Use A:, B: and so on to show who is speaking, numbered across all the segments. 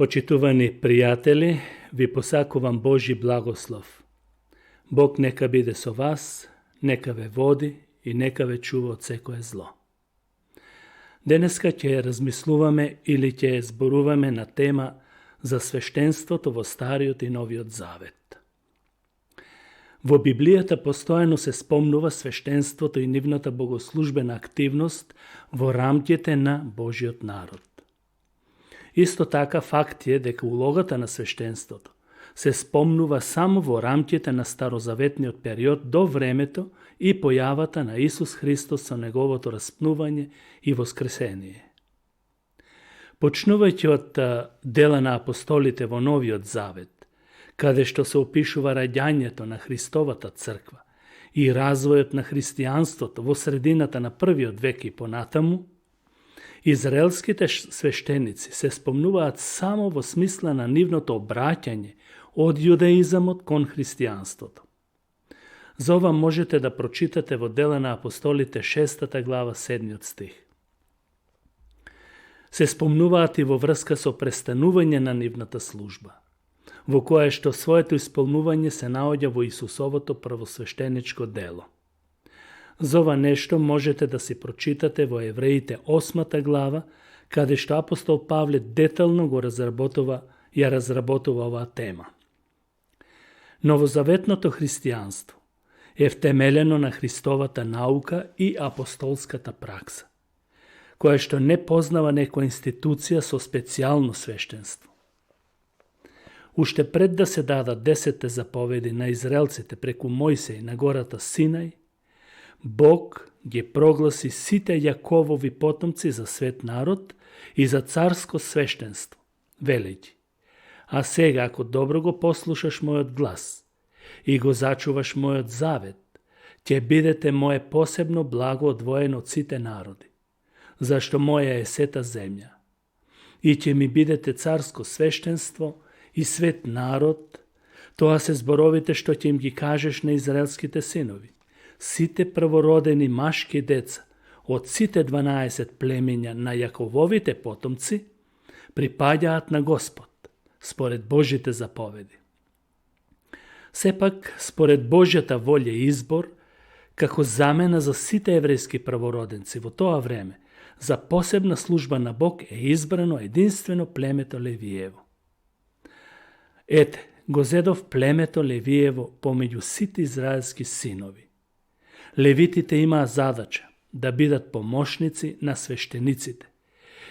A: Почитувани пријатели, ви посакувам Божи благослов. Бог нека биде со вас, нека ве води и нека ве чува од секое зло. Денеска ќе размислуваме или ќе зборуваме на тема за свештенството во Стариот и Новиот Завет. Во Библијата постојано се спомнува свештенството и нивната богослужбена активност во рамките на Божиот народ. Исто така факт е дека улогата на свештенството се спомнува само во рамките на старозаветниот период до времето и појавата на Исус Христос со неговото распнување и воскресение. Почнувајќи од дела на апостолите во Новиот Завет, каде што се опишува раѓањето на Христовата црква и развојот на христијанството во средината на првиот век и понатаму, израелските свештеници се спомнуваат само во смисла на нивното обраќање од јудаизамот кон христијанството. За ова можете да прочитате во Дела на апостолите 6 глава 7 стих. Се спомнуваат и во врска со престанување на нивната служба, во кое што своето исполнување се наоѓа во Исусовото првосвештеничко дело. За ова нешто можете да си прочитате во Евреите 8 глава, каде што апостол Павле детално ја разработува оваа тема. Новозаветното христијанство е втемелено на Христовата наука и апостолската пракса, која што не познава некоја институција со специјално свештенство. Уште пред да се дадат 10 заповеди на израелците преку Мојсеј на гората Синај, Бог ги прогласи сите Јаковови потомци за свет народ и за царско свештенство, велејќи: а сега, ако добро го послушаш мојот глас и го зачуваш мојот завет, ќе бидете мое посебно благо одвоено од сите народи, зашто моја е сета земја, и ќе ми бидете царско свештенство и свет народ. Тоа се зборовите што ќе им ги кажеш на израелските синови. Сите првородени машки деца од сите 12 племења на Јакововите потомци припаѓаат на Господ, според Божите заповеди. Сепак, според Божјата волја и избор, како замена за сите еврејски првороденци во тоа време, за посебна служба на Бог е избрано единствено племето Левиево. Ете, го зедов племето Левиево помеѓу сите израелски синови. Левитите имаа задача да бидат помошници на свештениците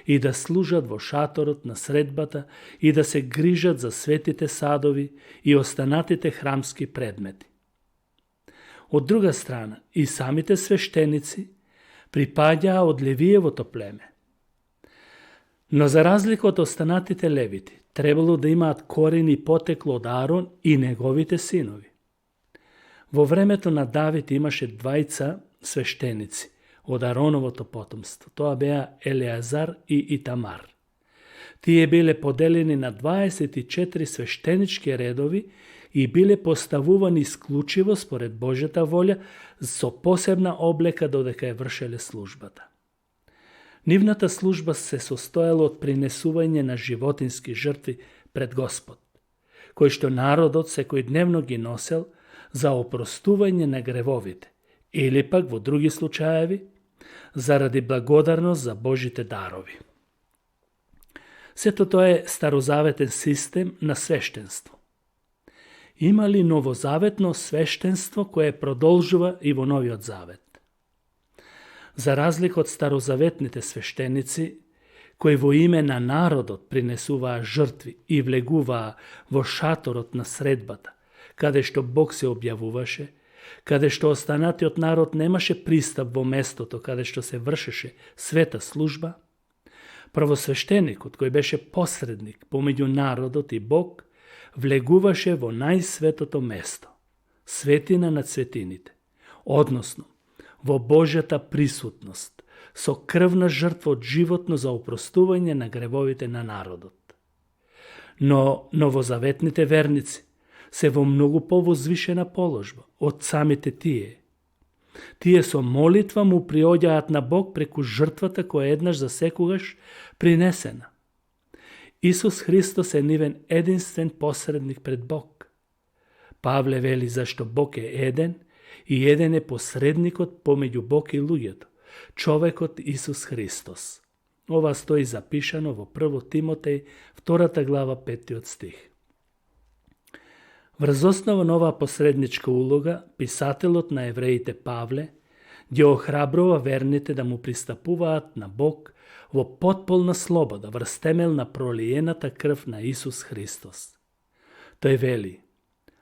A: и да служат во шаторот на средбата и да се грижат за светите садови и останатите храмски предмети. Од друга страна, и самите свештеници припаѓаа од Левиевото племе. Но за разлика од останатите левити, требало да имаат корени и потекло од Аарон и неговите синови. Во времето на Давид имаше двајца свештеници од Ароновото потомство. Тоа беа Елеазар и Итамар. Тие биле поделени на 24 свештенички редови и биле поставувани исклучиво според Божјата волја со посебна облека додека ја вршеле службата. Нивната служба се состоела од принесување на животински жртви пред Господ, кои што народот секојдневно ги носел за опростување на гревовите, или пак во други случаеви, заради благодарност за Божите дарови. Сето тоа е старозаветен систем на свештенство. Има ли новозаветно свештенство кое продолжува и во Новиот Завет? За разлика од старозаветните свештеници, кои во име на народот принесуваа жртви и влегуваа во шаторот на средбата, каде што Бог се објавуваше, каде што останатиот народ немаше пристап во местото каде што се вршеше света служба, првосвештеникот, кој беше посредник помеѓу народот и Бог, влегуваше во најсветото место, светина на светините, односно во Божјата присутност, со крвна жртва од животно за опростување на гревовите на народот. Но новозаветните верници се во многу повозвишена положба од самите тие. Тие со молитва му приоѓаат на Бог преку жртвата која еднаш за секогаш принесена. Исус Христос е нивен единствен посредник пред Бог. Павле вели зашто Бог е еден и еден е посредникот помеѓу Бог и луѓето, човекот Исус Христос. Ова стои запишано во 1 Тимотеј, 2 глава, 5 стих. Врз основа на оваа посредничка улога, писателот на евреите Павле ги охрабрува верните да му пристапуваат на Бог во потполна слобода врз темел на пролиената крв на Исус Христос. Тој вели: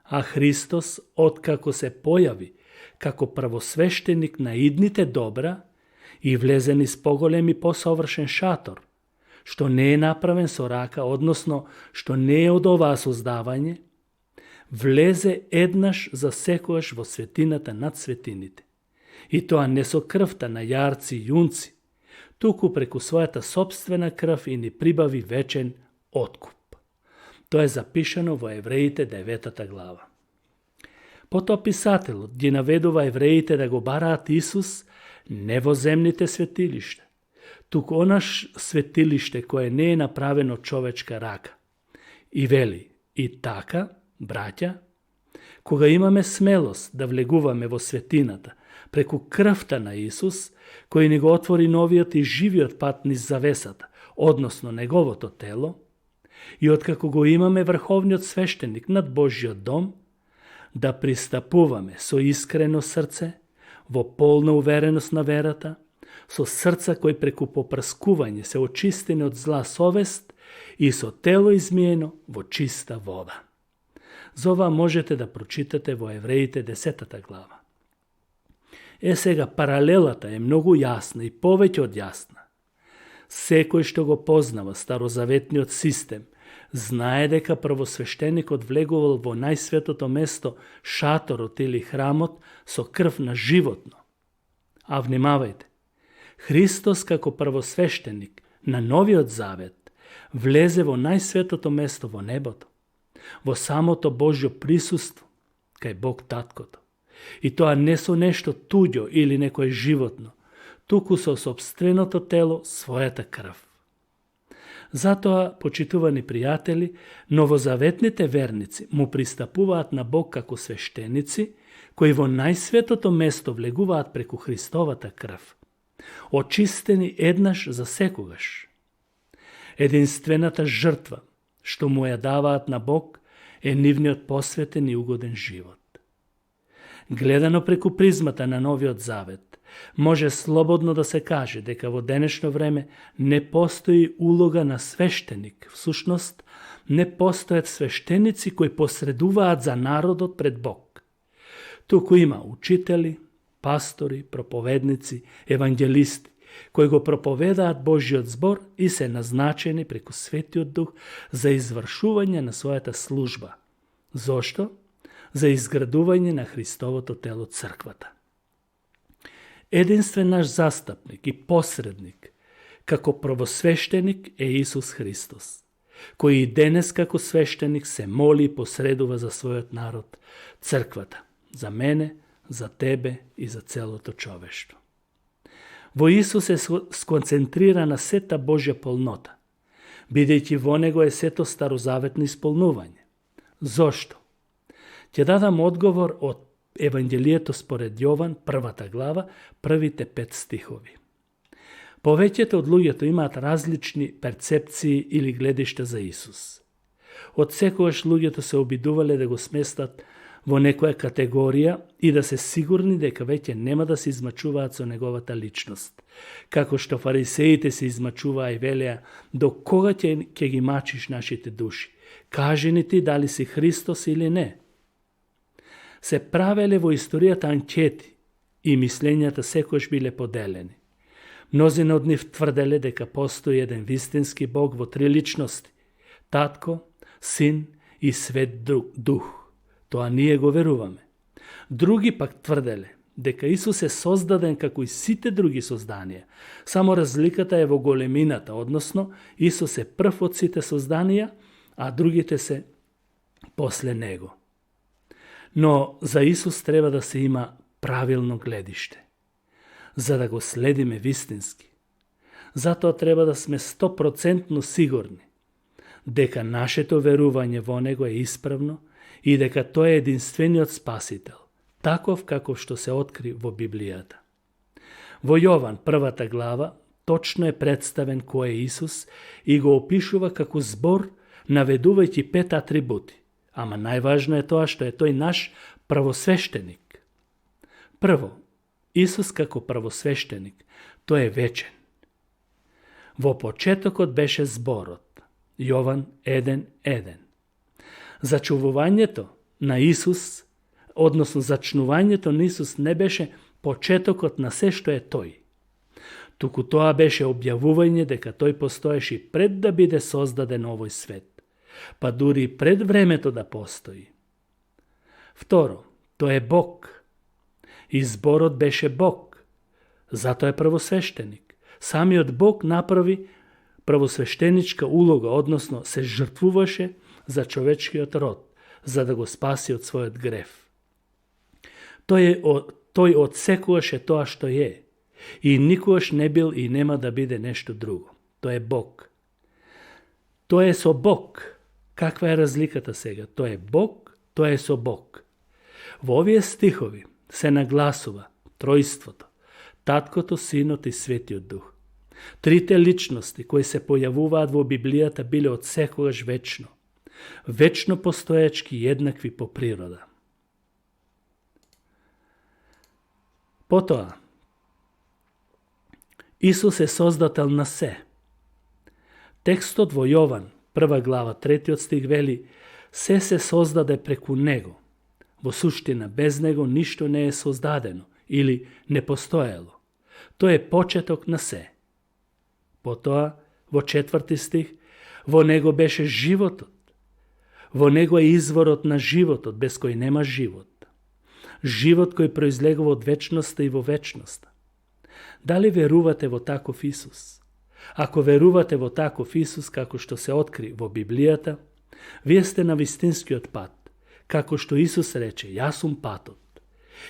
A: а Христос, откако се појави како првосвештеник на идните добра и влезе низ поголем и посовршен шатор, што не е направен со рака, односно што не е од оваа создавање, влезе еднаш за секојаш во светината над светините. И тоа не со крвта на јарци и јунци, туку преку својата собствена крв и ни прибави вечен откуп. Тоа е запишано во Евреите 9 глава. Потоа писателот ги наведува евреите да го бараат Исус не во земните светилишта, туку онаш светилиште кое не е направено од човечка рака. И вели: и така, браќа, кога имаме смелост да влегуваме во светината преку крвта на Исус, кој ни го отвори новиот и живиот пат низ завесата, односно неговото тело, и откако го имаме врховниот свештеник над Божјиот дом, да пристапуваме со искрено срце, во полна увереност на верата, со срца кои преку попрскување се очистени од зла совест и со тело измиено во чиста вода. За ова можете да прочитате во Евреите 10 глава. Сега паралелата е многу јасна и повеќе од јасна. Секој што го познава старозаветниот систем, знае дека првосвештеникот влегувал во најсветото место, шаторот или храмот, со крв на животно. А внимавајте, Христос како првосвештеник на Новиот Завет влезе во најсветото место во небото, во самото Божјо присуство, кај Бог Таткото. И тоа не со нешто туѓо или некое животно, туку со собственото тело, својата крв. Затоа, почитувани пријатели, новозаветните верници му пристапуваат на Бог како свештеници, кои во најсветото место влегуваат преку Христовата крв, очистени еднаш за секогаш. Единствената жртва што му ја даваат на Бог е нивниот посветен и угоден живот. Гледано преку призмата на Новиот Завет, може слободно да се каже дека во денешно време не постои улога на свештеник. Всушност, не постојат свештеници кои посредуваат за народот пред Бог. Туку има учители, пастори, проповедници, евангелисти, кои го проповедаат Божјиот збор и се назначени преку Светиот Дух за извршување на својата служба. Зошто? За изградување на Христовото тело црквата. Единствен наш застапник и посредник, како првосвештеник, е Исус Христос, кој и денес како свештеник се моли и посредува за својот народ, црквата, за мене, за тебе и за целото човештво. Во Исус е сконцентрирана сета Божја полнота, бидејќи во него е сето старозаветно исполнување. Зошто? Ќе дадам одговор од Евангелието според Јован, 1 глава, првите 5 стихови. Повеќето од луѓето имаат различни перцепции или гледишта за Исус. Од секогаш луѓето се обидувале да го сместат во некоја категорија и да се сигурни дека веќе нема да се измачуваат со неговата личност. Како што фарисеите се измачуваа и велеа: до кога ќе ги мачиш нашите души? Кажи ни ти дали си Христос или не. Се правеле во историјата анкети и мислењата секојаш биле поделени. Мнозина од нив тврделе дека постои еден вистински Бог во три личности: Татко, Син и Свет Дух. Тоа ние го веруваме. Други пак тврделе дека Исус е создаден како и сите други созданија, само разликата е во големината, односно Исус е прв од сите созданија, а другите се после него. Но за Исус треба да се има правилно гледиште, за да го следиме вистински. Затоа треба да сме 100% сигурни. дека нашето верување во него е исправно и дека тој е единствениот спасител, таков каков што се откри во Библијата. Во Јован, 1 глава, точно е представен кој е Исус и го опишува како збор, наведувајќи 5 атрибути. Ама најважно е тоа што е тој наш правосвештеник. Прво, Исус како правосвештеник, тој е вечен. Во почетокот беше зборот. Јован 1.1. Зачувувањето на Исус, односно зачнувањето на Исус не беше почетокот на се што е тој. Туку тоа беше објавување дека тој постоеше пред да биде создаден овој свет, па дури и пред времето да постои. Второ, тој е Бог. И зборот беше Бог, затоа е правосвештеник. Самиот Бог направи правосвештеничка улога, односно се жртвуваше за човечкиот род, за да го спаси од својот грев. Тој отсекуваше тоа што е и никогаш не бил и нема да биде нешто друго. Тој е Бог. Тој е со Бог. Каква е разликата сега? Тој е Бог, тој е со Бог. Во овие стихови се нагласува тројството, Таткото, Синот и Светиот Дух. Трите личности кои се појавуваат во Библијата биле од секогаш вечно. Вечно постоечки и еднакви по природа. Потоа, Исус е создател на се. Текстот во Јован, 1 глава, 3 стих вели: се создаде преку Него. Во суштина, без Него ништо не е создадено или не постоело. Тој е почеток на се. Потоа, во 4 стих, во Него беше животот. Во Него е изворот на животот, без кој нема живот. Живот кој произлегува од вечноста и во вечноста. Дали верувате во таков Исус? Ако верувате во таков Исус, како што се откри во Библијата, вие сте на вистинскиот пат, како што Исус рече: јас сум патот.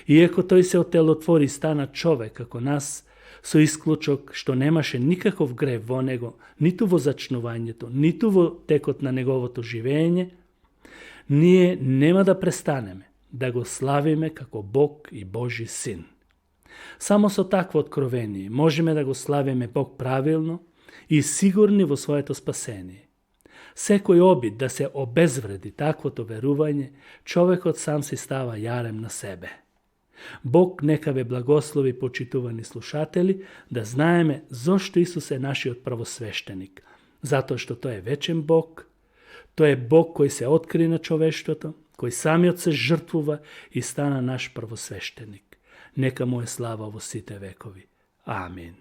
A: Иако тој се отелотвори и стана човек како нас, со исклучок што немаше никаков грев во него, ниту во зачнувањето, ниту во текот на неговото живење, ние нема да престанеме да го славиме како Бог и Божи Син. Само со такво откровение можеме да го славиме Бог правилно и сигурни во своето спасение. Секој обид да се обезвреди таквото верување, човекот сам си става јарем на себе. Бог нека ве благослови, почитувани слушатели, да знаеме зошто Исус е нашиот правосвештеник. Затоа што тој е вечен Бог, тој е Бог кој се откри на човештвото, кој самиот се жртвува и стана наш правосвештеник. Нека му е слава во сите векови. Амин.